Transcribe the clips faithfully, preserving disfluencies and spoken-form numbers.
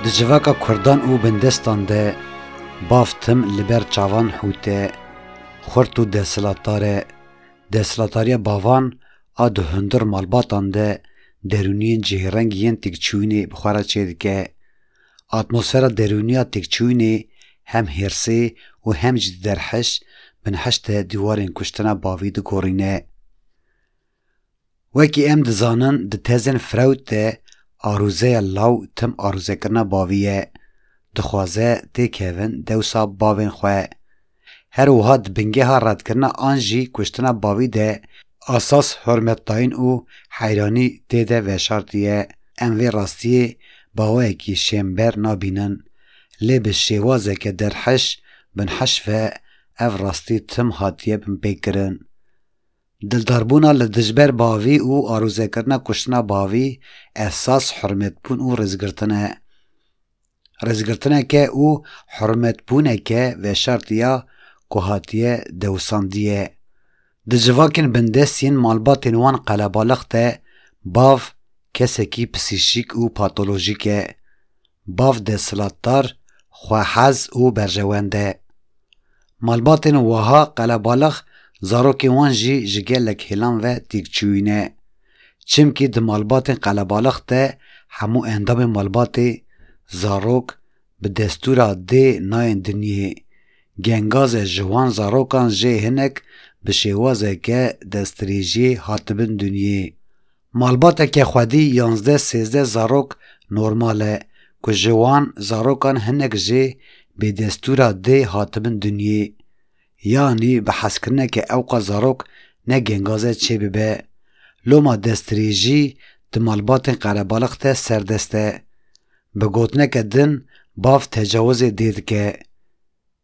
Di civaka kurdan û bindestan de bav tim li ber çavan hût e, xurt û desthilatdar e. Desthilatdariya bavan a di hundir malbatan de derûniyên cihêreng yên têkçûyînê bi xwe re çêdike. Atmosfera derûniya têkçûyînê hem hêrsê û hem jî derheş binheş de dîwarên kuştina bavî digorîne. Wekî em dizanin, di tezên Freud de arûzeya law tim arûzekirina bavî ye. Dixwaze têkevin dewsa bavên xwe. Her wiha di bingeha redkirina an jî kuştina bavî de asas hurmetdayîn û heyranî tê de veşartiye. Em vê rastiyê bi awayekî şênber nabînin. Lê bi şêwazeke derheş, binheş ve ev rastî tim hatiye binpêkirin. Dildarbûna li dijber bavî û arozekirina kuştina bavî esas hurmetbûn û rêzgirtin e. Rêzgirtineke û hurmetbûneke veşartiya ku hatiye dewsandiye. Di civakên bindest yên malbatên wan qelebalix de bav kesekî psîşîk û patolojîk e. Bav desthilatdar, xwehez û berjewend e. Malbatên wiha qelebalix zarokên wan jî ji gelek hêlan ve têkçûyî ne. Çimkî di malbatên qelebalix de hemû endamên malbatê, zarok, bi destûra dê nayên dinyê. Gengaze ji wan zarokan jê hinek bi şêwazeke destdirêjiyê hatibin dinyê. Malbateke xwedî yanzdeh sêzdeh zarok normal e ku ji wan zarokan hinek jê bê destûra dê hatibin dinyê. Yanî bi hezkirineke ewqas zarok ne gengaze çêbibe. Loma destdirêjî di malbatên qelebalix de serdest e. Bi gotineke din bav tecawizê dê dike.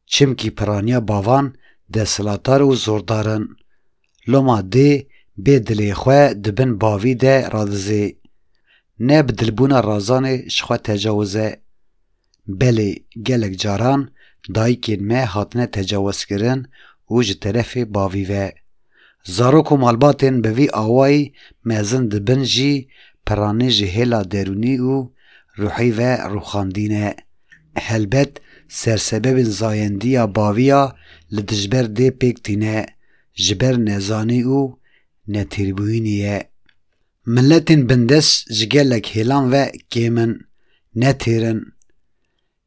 Çimkî piraniya bavan desthilatdar û zordar in. Loma dê bê dilê xwe di bin bavî de radizê. Ne bi dilbûna razanê ji xwe tecawiz e. Belê, gelek caran dayikên me hatine tecawizkirin û ji terefê bavî ve. Zarok û malbatên bi vî awayî mezin dibin jî piranî ji hêla derûnî û ruhî ve rûxandî ne. Helbet sersebebên zayendiya baviya li dijber dê pêk tîne, ji ber nezanî û netêrbûyînê ye. Miletên bindest ji gelek hêlan ve kêm in, ne têr in.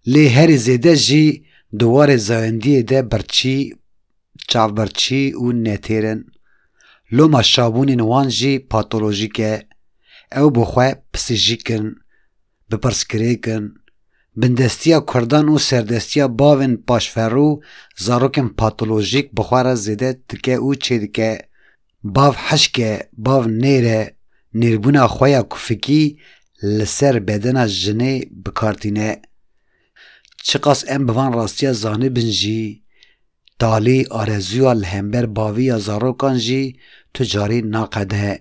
Lê herî zêde jî di warê zayendiyê de birçî, çavbirçî û netêr in. Loma şabûnên wan jî patolojîk e. Ew bi xwe psîjîk in, bi pirsgirêk in. Bindestiya kurdan û serdestiya bavên paşverû zarokên patolojîk bi xwe re zêde dike û çêdike. Bav hişk e, bav nêr e, nêrbûna xwe ya kufikî li ser bedena jinê bi kar tîne. Çiqas em bi van rastiya zanibin jî, talî arezuya li hember bavî ya zarokan jî tu carî naqede.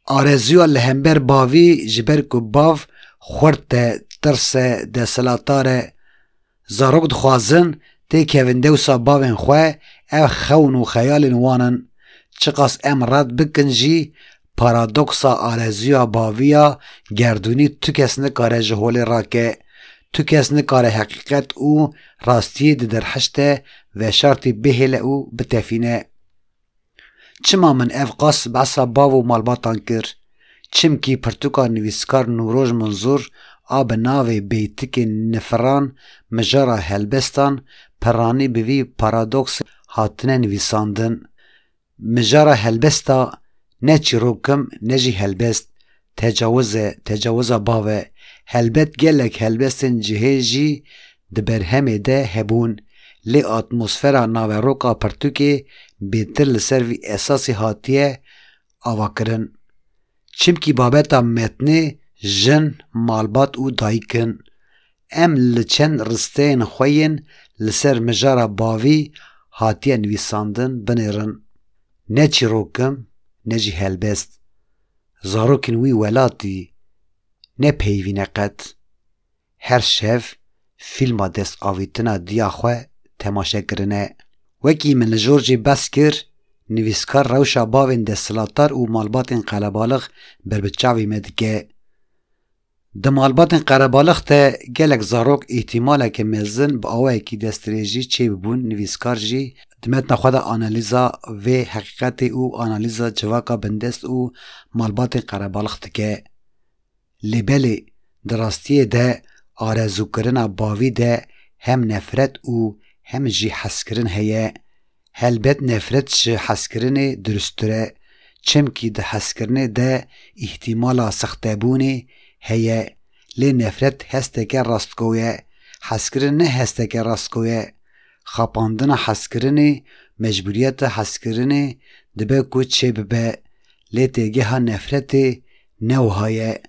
Arezuya li hember bavî, ji ber ku bav xurt e, tirs e, desthilatdar e. Zarok dixwazin têkevin dewsa bavên xwe, ev xewn û xeyalên wan in. Çiqas em red bikin jî, paradoksa arezuya baviya gerdûnî tu kes nikare ji holê rake. Tu kes nikare heqîqet û rastiyê di derheş de veşartî bihêle û bitefîne. Çima min ev qas behsa bav û malbatan kir? Çimkî pirtûka nivîskar Nûroj Munzur a bi navê Beytikên Nifiran mijara helbestan piranî bi vî paradoksê hatine nivîsandin. Mijara helbesta ne çîrok im ne jî helbest, tecawiz e, tecawiza bav e. Helbet gelek helbestên cihê jî di berhemê de hebûn, lê atmosfera naveroka pirtûkê bêtir li ser vî esasî hatiye avakirin. Çimkî babeta metnê jin, malbat û dayik in. Em li çend risteyên xwe yên li ser mijara bavî hatiye nivîsandin binêrin. Ne çîrok im, ne jî helbest. Zarokên wî welatî ne peyvî ne qet. Her şev fîlma destavîtina diya xwe temaşe kirine. Wekî min li jor jî behs kir, nivîskar rewşa bavên desthilatdar û malbatên qelebalix ber bi çavê me dike. Di malbatên qerebalix de gelek zarok îhtimaleke mezin bi awayekî destdirêjî çêbibûn, nivîskar jî di metna xwe de analîza vê heqîqetê û analîza civaka bindest û malbatên qerebalix dike. Lê belê, di rastiyê de arezûkirina bavî de hem nefret û hem jî hezkirin heye. Helbet nefret ji hezkirinê dirusttir e, çimkî di hezkirinê de îhtimala sextebûnê heye. Lê nefret hesteke rastgo ye, hezkirin ne hesteke rastgo ye. Xapandina hezkirinê, mecbûriyeta hezkirinê dibe ku çêbibe. Lê têgeha nefretê ne wiha ye.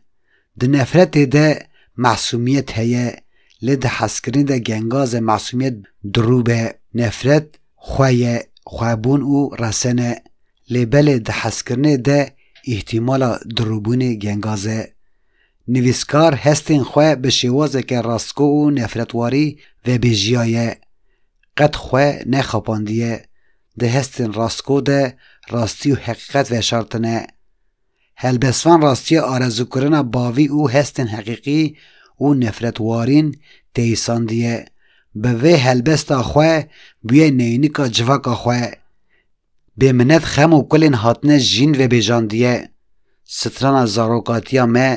Di nefretê de masûmiyet heye, lê di hezkirinê de gengaze masûmiyet dirûbe. Nefret xwe ye, xwebûn û resen e. Lê belê di hezkirinê de îhtimala dirûbûnê gengaz e. Nivîskar hestên xwe bi şêwazeke rastgo û nefretwarî vebêjiyaye. Qet xwe nexapandiye. Di hestên rastgo de rastî û heqîqet veşartine. Helbestvan rastiya arezûkirina bavî û hestên heqîqî û nefretwarîn teyîsandiye. Bi vê helbesta xwe bûye neynika civaka xwe. Bêminet xem û kulên hatine jîn vebêjandiye. Strana zarokatiya me,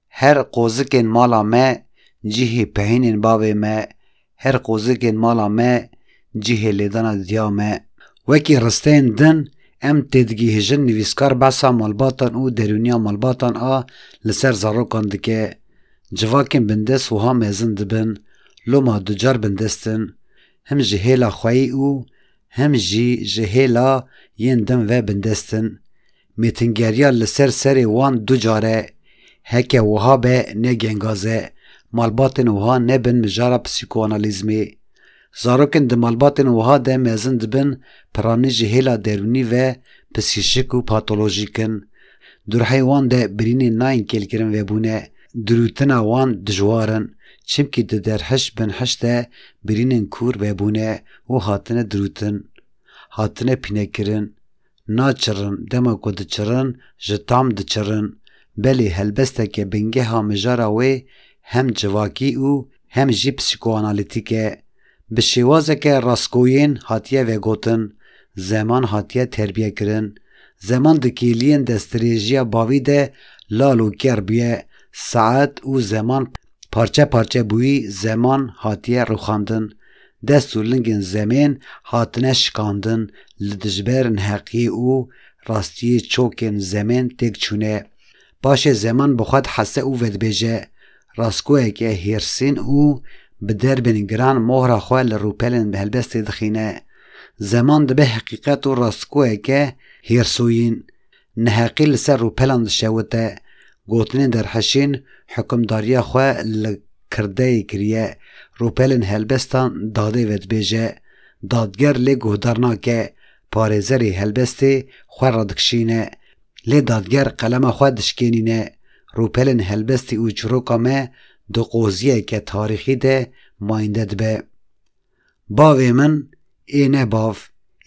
her qozikên mala me, cihê pehînên bavê me, her qozikên mala me, cihê lêdana diya me. Wekî risteyên din, em têdigihîjin nivîskar behsa malbatan û derûniya malbatan a li ser zarokan dike. Civakên bindest wiha mezin dibin, loma ducar bindest in. Him ji hêla xweyî û him jî ji hêla yên din ve bindest in. Mêtingeriya li ser serê wan du car e. Heke wiha be ne gengaz e. Malbatên wiha nebin mijara psîkoanalîzmê. Zarokên di malbatên wiha de mezin dibin, piranî ji hêla derûnî ve psîşik û patolojîk in. Di ruhê wan de birînên nayên kêlkirin vebûne. Dirûtina wan dijwar in. Çimkî di derhiş binhiş de birînên kûr vebûne û hatine dirûtin. Hatine pînekirin. Naçirin, dema ku diçirin, ji tam diçirin. Belê helbesteke bingeha mijara wê hem civakî û hem jî psîkoanalîtîk e. Bi şêwazeke rastgoyên hatiye vegotin, zeman hatiye terbiyekirin. Zeman di kêliyên destdirêjiya bavî de lal û ker bûye, saet û zeman parçe parçe bûyî, zeman hatiye rûxandin. Dest û lingên zemên hatine şikandin, li dijber neheqiyê û rastiyê çokên zemên têk çûne. Paşê zeman bi xwe dihese û vedibêje, rastgoyeke hêrsîn û bi derbên giran mohra xwe li rûpelên helbestê dixîne. Zeman dibe heqîqet û rastgoyeke hêrsoyîn. Neheqî li ser rûpelan dişewite. Gotinên derhişîn hukimdariya xwe li kirdeyê kiriye. Rûpelên helbestan dadê vedibêje. Dadger lê guhdar nake. Parêzerê helbestê xwe radikişîne. Lê dadger qelema xwe dişkênîne. Rûpelên helbestî û çîroka me di qoziyeke tarîxî de mayînde dibe. Bavê min ê ne bav,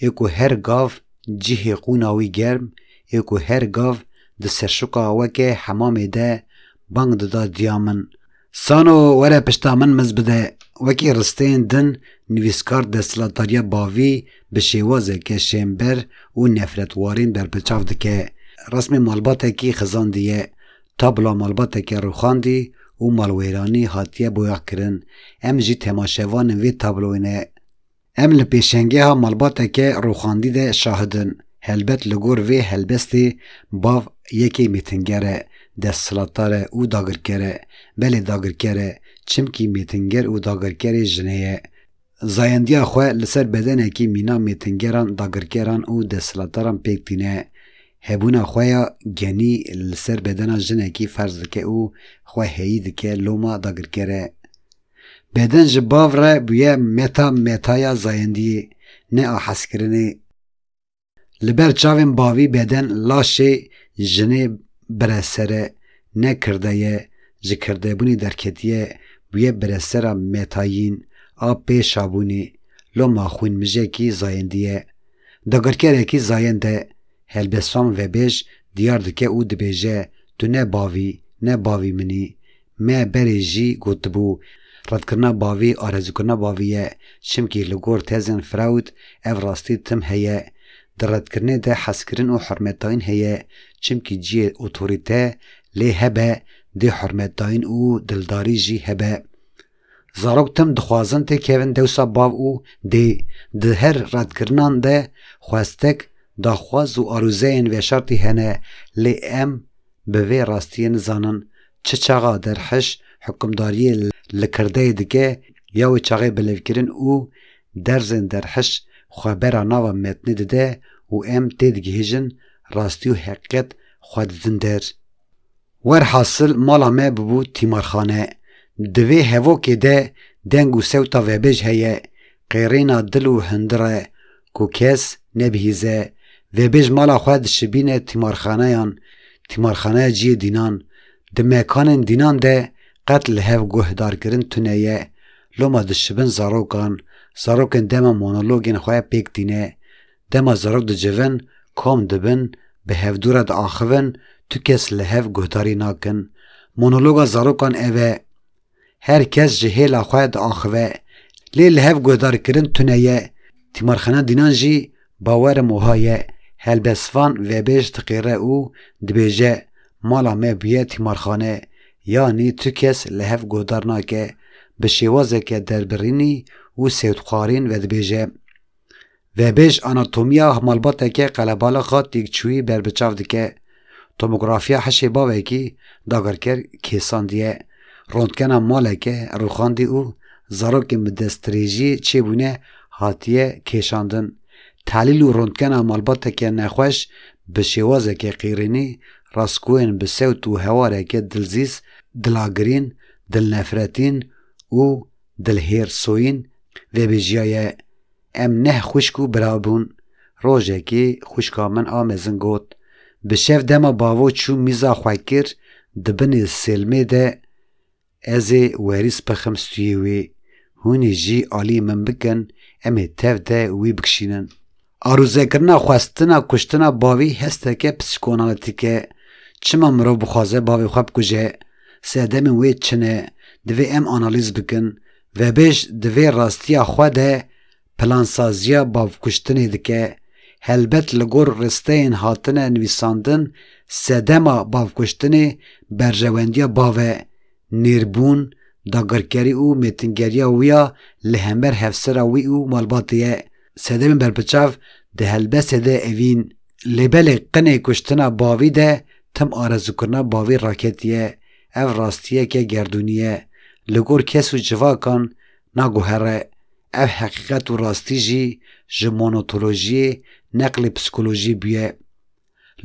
ê ku her gav cihê qûna wî germ, ê ku her gav di serşoka weke hemamê de bang dida diya min. Sano, were pişta min miz bide. Wekî risteyên din, nivîskar desthilatdariya bavî bi şêwazeke şênber û nefretwarîn berbiçav dike. Resmê malbatekî xizandiye. Tabloya malbateke rûxandî û malwêranî hatiye boyaxkirin. Em jî temaşevanên vê tabloyê ne. Em li pêşengeha malbateke rûxandî de şahid in. Helbet li gor vê helbestê bav yekê mêtinger e, desthilatdar e û dagirker e. Belê dagirker e, çimkî mêtinger û dagirkerê jinê ye. Zayendiya xwe li ser bedenekî mîna mêtingeran, dagirkeran û desthilatdaran pêk tîne. Hebûna xwe ya genî li ser bedena jinekî ferz dike û xwe heyî dike loma dagirker e. Beden ji bav re bûye meta metaya zayendiyê, ne a hezkirinê. Li ber çavên bavî beden laşê jinê bireser e, ne kirde ye, ji kirdebûnê derketiye, bûye biresera metayîn a pêşabûnê, loma xwînmijekî zayendî ye. Dagirkerekî zayend e, helbestvan vebêj diyar dike û dibêje, tu ne bavî, ne bavî min î. me berê jî gotibû, redkirina bavî arezûkirina bavî ye, çimkî li gor tezên Freud ev rastî tim heye. Di redkirinê de hezkirin û hurmetdayîn heye, çimkî cihê otorîte lê hebe, dê hurmetdayîn û dildarî jî hebe. Zarok tim dixwazin têkevin dewsa bav û dê. Di her redkirinan de xwestek, daxwaz û arûzeyên veşartî hene, lê em bi vê rastiyê nizanin çi çaxa derheş hukimdariyê li kirdeyê dike, ya wê çaxê bilêvkirin û derzên derheş xwe bera nava metnê dide û em têdigihîjin rastî û heqîqet xwe didin der. Werhasil mala me bibû tîmarxane. Di vê hevokê de deng û sewta vebêj heye, qêrêna dil û hundir e ku kes nebihîze. Vebêj mala xwe dişibîne tîmarxaneyan, tîmarxaneya cihê dînan. Di mekanên dînan de qet li hev guhdarkirin tune ye. Loma dişibin zarokan. Zarokên dema monologên xwe pêk tîne. Dema zarok dicivin, kom dibin, bi hevdû re diaxivin, tu kes li hev guhdarî nakin. Monologa zarokan ev e. Her kes ji hêla xwe diaxive. Lê li hev guhdarkirin tune ye. Tîmarxana dînan jî bawerim wiha ye. Helbestvan vebêj diqêre û dibêje, mala me bûye tîmarxane. Yanî tu kes li hev guhdar nake. Bi şêwazeke derbirînî û sewtxwarîn vedibêje. Vebêj anatomiya malbateke qelebalix a têkçûyî berbiçav dike. Tomografiya hişê bavekî dagirker kêsandiye. Rondkena maleke rûxandî û zarokên bi destdirêjiyê çêbûne hatiye kêşandin. Tehlîl û rondkena malbateke nexweş bi şêwazeke qîrênî rastgoyên bi sewt û hewareke dilzîz, dilagirîn, dilnefretîn û dilhêrsoyîn vebêjiyaye. Em neh xwişk û bira bûn. Rojekê xwişka min a mezin got, bi şev dema bavo çû mîza xwe kir, di binê sêlmê de ez ê werî spixim stûyê wê. Hûn ê jî alî min bikin, em ê tev de wî bikişînin. Arûzekirina xwestina kuştina bavî hesteke psîkoanalîtîk e. Çima mirov bixwaze bavê xwe bikuje? Sedemên wê çi ne? Divê em analîz bikin. Vebêj di vê rastiya xwe de plansaziya bavkuştinê dike. Helbet li gor risteyên hatine nivîsandin, sedema bavkuştinê berjewendiya bav e. Nêrbûn, dagirkerî û mêtingeriya wî ya li hember hevsera wî û malbatê ye. Sedemên berbiçav di helbestê de evîn. Lê belê qinê kuştina bavî de tim arezûkirina bavî raketiye. Ev rastiyeke gerdûnî ye. Li gor kes û civakan naguhere. Ev heqîqet û rastî jî ji monotolojiyê neqlê psîkolojiyê bûye.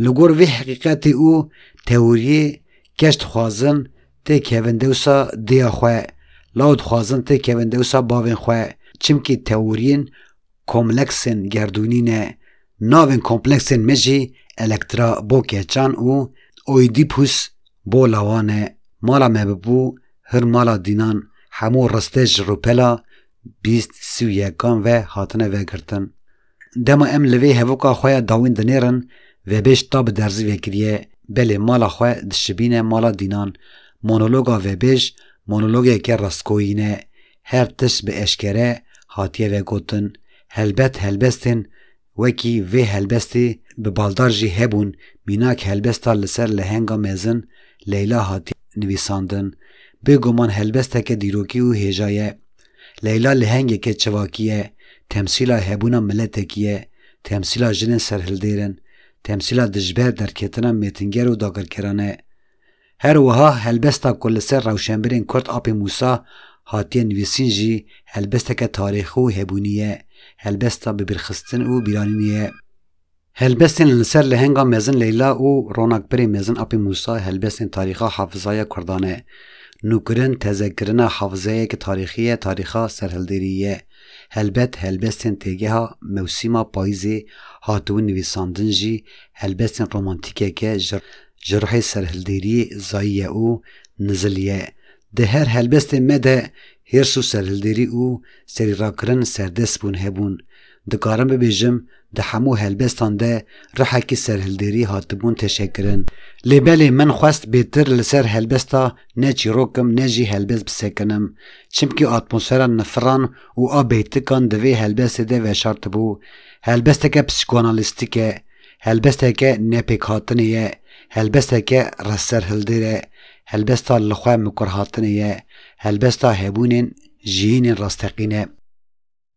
Li gor vê heqîqetê û teoriyê kes dixwazin têkevin dewsa dêya xwe, law dixwazin têkevin dewsa bavên xwe, çimkî teoriyên komleksên gerdûnî ne. Navên kompleksên me jî Elektra bo keçan û Oedipus bo lawan e. Mala me bibû hir mala dînan, hemû riste ji rûpela bîst sî û yekan ve hatine vegirtin. Dema em li vê hevoka xwe ya dawîn dinêrin, vebêj ta bi derzî vekiriye, belê mala xwe dişibîne mala dînan. Monologa vebêj monologeke rastgoyî ne. Her tişt bi eşkere hatiye vegotin. Helbet helbestên wekî vê helbestê bi baldar jî hebûn, mînak helbesta li ser lehenga mezin Leyla hatiye nivîsandin. Bêguman helbesteke dîrokî û hêja ye. Leyla lehengeke çivakî ye, temsîla hebûna miletekî ye, temsîla jinên serhildêr in, temsîla dijber derketina mêtinger û dagirkeran e. Her wiha helbesta ku li ser rewşenbirên Kurd Apê Mûsa hatiye nivîsîn jî helbesteke tarîxî û hebûnî ye, helbesta bibîrxistin û bîranînê ye. Helbestên li ser lehenga mezin Leyla û ronakbirê mezin Apê Mûsa helbestên tarîxa hafizaya Kurdan e. Nûkirin tezekirina hafizeyeke tarîxî ye, tarîxa serhildêrî ye. Helbet helbestên têgeha mewsîma payîzê hatibûn nivîsandin jî helbestên romantîkeke ji, ji ruhê serhildêriyê zayî ye û nizil ye. Di her helbestê me de hêrs û serhildêrî û serîrakirin serdest bûn hebûn. Dikarim bibêjim, di hemû helbestan de ruhekî serhilderî hatibûn teşekirin. Lê belê min xwest bêtir li ser helbesta ne çîrok im, ne jî helbest bisekinim. Çimkî atmosfera nifiran û a beytikan di vê helbestê de veşartibû. Helbesteke psîkoanalîstîk e. Helbesteke nepêkhatinê ye. Helbesteke restserhilder e. Helbesta li xwe mikurhatinê ye. Helbesta hebûnên jiyînên rasteqîn e.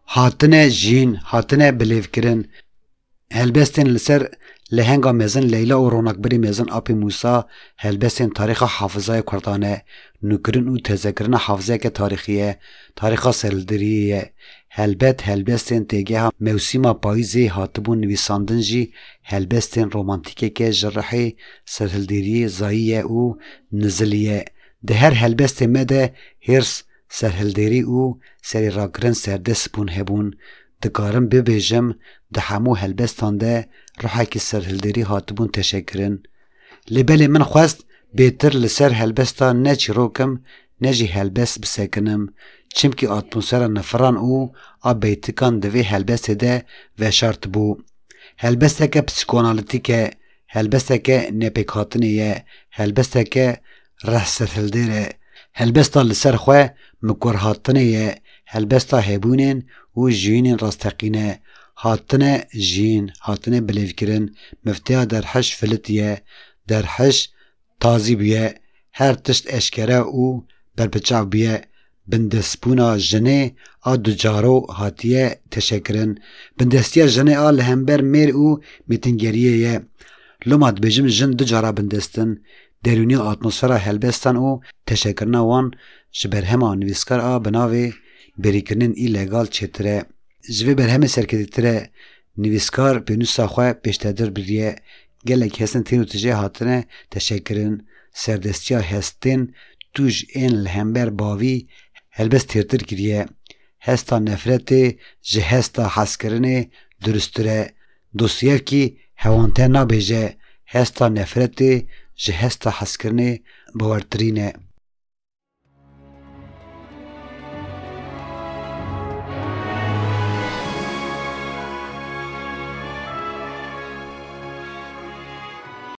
Hatine jiyîn, hatine bilêvkirin. Helbestên li ser lehenga mezin Leyla û ronakbirê mezin Apê Mûsa, helbestên tarîxa hafizaya Kurdan e. Nûkirin û tezekirina hafizeyeke tarîxî ye, tarîxa serhilderiyê ye. Helbet helbestên têgeha mewsîma payîzê hatibûn nivîsandin jî helbestên romantîkeke ji rihê serhilderiyê zayî ye û nizilî ye. Di her helbestê me de hêrs, serhilderî û serîrakirin serdest bûn hebûn. Dikarim bibêjim, di hemû helbestan de ruhekî serhilderî hatibûn teşekirin. Lê belê min xwest bêtir li ser helbesta ne çîrok im, ne jî helbest bisekinim. Çimkî atmosfera nifiran û a beytikan di vê helbestê de veşartibû. Helbesteke psîkoanalîtîk e, helbesteke nepêkhatinê ye, helbesteke rehserhilder e. Helbesta li ser xwe mikurhatinê ye, helbesta hebûnên û jiyînên rasteqîn e. Hatine jiyîn, hatine bilêvkirin, mifteya derheş filitiye, derheş tazî bûye, her tişt eşkere û berbiçav bûye. Bindestbûna jinê a ducaro hatiye teşekirin. Bindestiya jinê a li hember mêr û mêtingeriyê ye. Loma dibêjim jin du cara bindestin. Derûniya atmosfera helbestan û teşekirina wan ji berhema nivîskar a bi navê Berîkirinên Îlegal çêtir e. Ji vê berhemê serketîtir e. Nivîskar pênûsa xwe pêştedir biriye. Gelek hestên tîn û tijê hatine teşekirin. Serdestiya hestên tûj ên li hember bavî helbest têrtir kiriye. Hesta nefretê ji hesta hezkirinê durustir e. Dostoyevkî hewante nabêje, hesta nefretê ji hesta hezkirinê bawertirîn e.